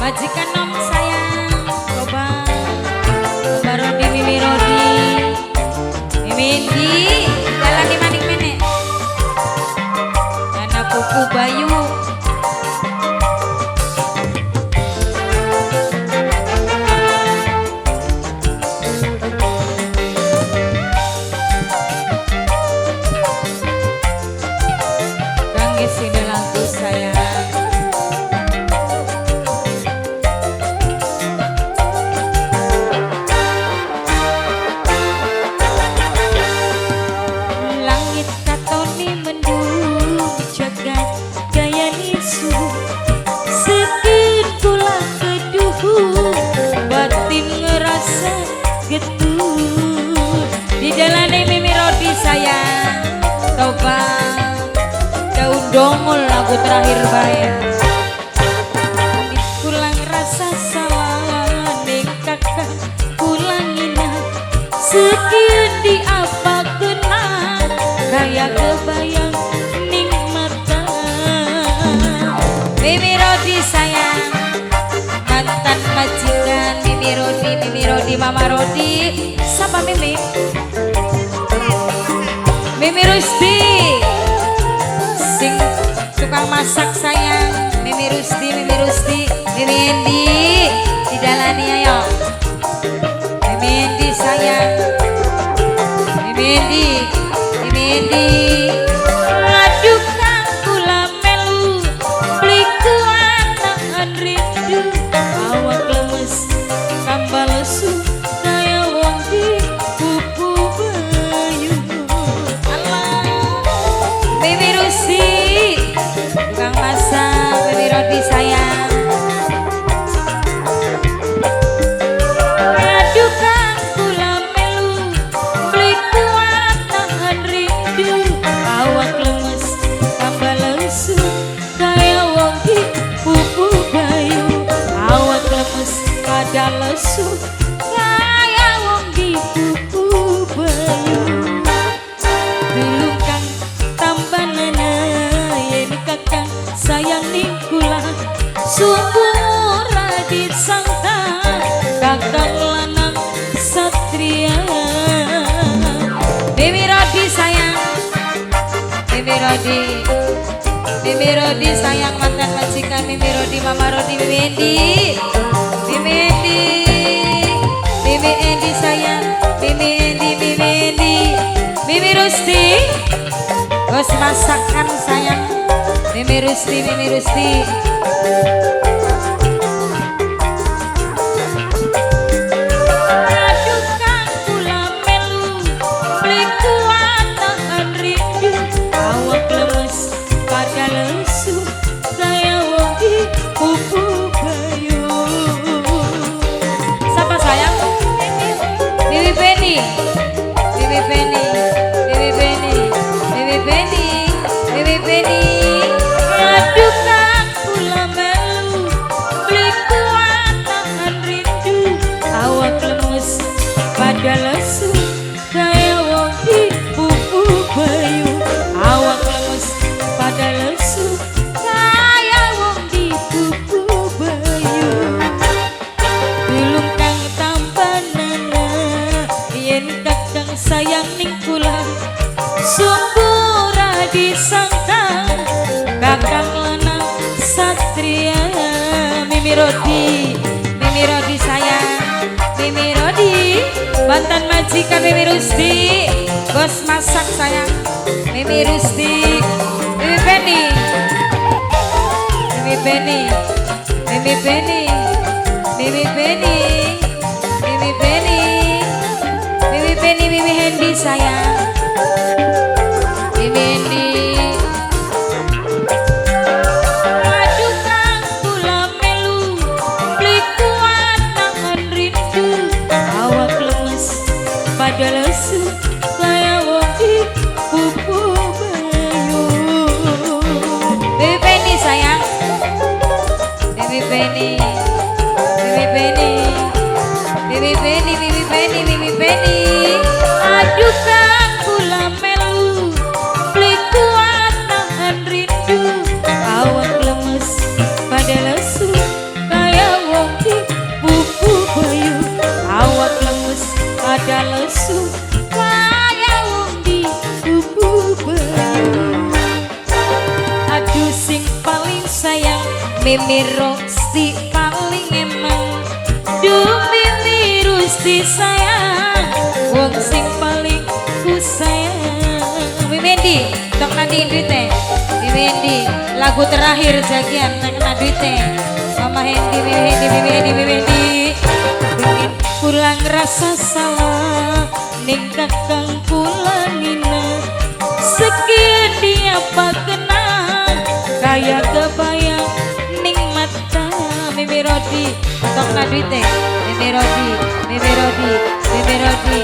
Majikan nom sayang. Coba Barodi, Mimi Rodi, Mimi Indi, jalan di maning mene. Anak pupu Bayu. Kangge sini lagu sayang. Langit katoni mendung jagat gaya nisu, sekin kula keduhu batin ngerasa getur. Di jalane Mimi Rodi sayang. Toba daun dongol lagu terakhir bayar. Kulang rasa salah ning kakak kulang ina, sekian di apa kena kaya kebayang ning mata. Mimi Rodi sayang, mantan majikan Mimi Rodi, Mimi Rodi, Mama Rodi, siapa Mimi? Mimi Rusti, sing tukang masak sayang. Mimi Rusti, Mimi Rusti, Mimi Endi, didalani ayo. Mimi Endi sayang, Mimi Endi, Mimi Endi. Aduh kang kula melu, beli kuat tahan rindu, awak lemes tambah lesu kaya wong dipupu bayu. Allah, Mimi Rusti, tukang masak, Mimi Rodi sayang. Aduh kang kula melu, beli kuat tahan rindu, awak lemes tambah lesu kaya wong dipupu bayu. Awak lemes pada lesu kaya wong dipupu bayu. Tulung kang tambah nana yen kakang sayang ning kula, sungguh ora disangka kakang lanang satria. Mimi Rodi sayang, Mimi Rodi, Mimi Rodi sayang, mantan majikan Mimi Rodi, Mama Rodi, Mimi Endi, Mimi Endi, Mimi Endi sayang, Mimi Endi, Mimi Endi, Mimi Rusti, bos masakan sayang, Mimi Rusti, Mimi Rusti. Aduh kang kula melu, beli kuat tahan rindu, awak lemes pada lesu kaya wong dipupu bayu. Siapa sayang? Mimi Beni, Mimi Beni, Mimi Beni, Mimi Beni, Mimi Beni. Aduh kang kula melu, beli kuat tahan rindu, awak lemes pada lesu kaya wong dipupu bayu. Awak lemes pada lesu kaya wong dipupu bayu. Tulung kang tambah nana yen kakang sayang ning kula, sungguh ora disangka kakang lanang satria. Mimi Rodi, Mimi Rodi sayang, Mimi Rodi, mantan majikan Mimi Rusti, bos masak sayang, Mimi Rusti, Mimi Beni, Mimi Beni, Mimi Beni, Mimi Beni, Mimi Beni, Mimi Beni, Mimi Hendi sayang, Mimi Hendi. Aduh kang kula melu, beli kuat tahan rindu, awak lemes pada lesu kaya wong dipupu bayu. Mimi Beni sayang, Mimi Beni, Mimi Beni, Mimi Beni, Mimi Beni, Mimi Beni. Aduh kang Mimi Rosti paling emang. Duh, Mimi Rusti sayang, wong sing paling ku sayang. Mimi Endi, tok nanti duite. Mimi Endi, lagu terakhir jagian tak kena duite. Mama Hendi, Mimi Hendi, Mimi Hendi, Mimi Hendi. Pengen pulang rasa salah ning kakang kula ngina. Sekian dia kenal kayak kebayang ning mata. Mimi Rodi, tok na duite. Mimi Rodi, Mimi Rodi, Mimi Rodi.